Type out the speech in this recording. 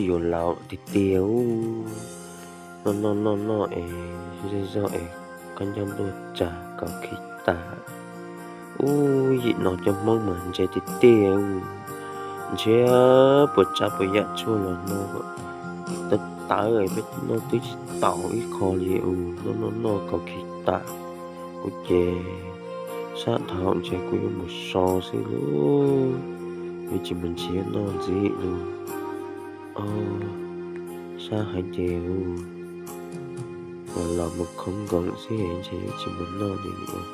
yuav laus tiag tiag ub. Noj noj noj noj es zej zog es kab ncauj ntuag tsag kaus khib tas. Ub, yim no cov Hmoob mas ntse tiag tiag ub. Ntshe puas tsav puas yam tshuaj los no tawv tawv es peb noj twb tsis tau ib qho li ub. Noj noj noj kaus khib tas. Kuv ces sab dhau ntshe kuv yuav mus so xwb lauj. Yuav tsis mus nrhiav noj ntxiv lauj. Ob, sab heev ces ub, los los mus khoov nkoos xwb ntshe yuav tsis mus noj li ub.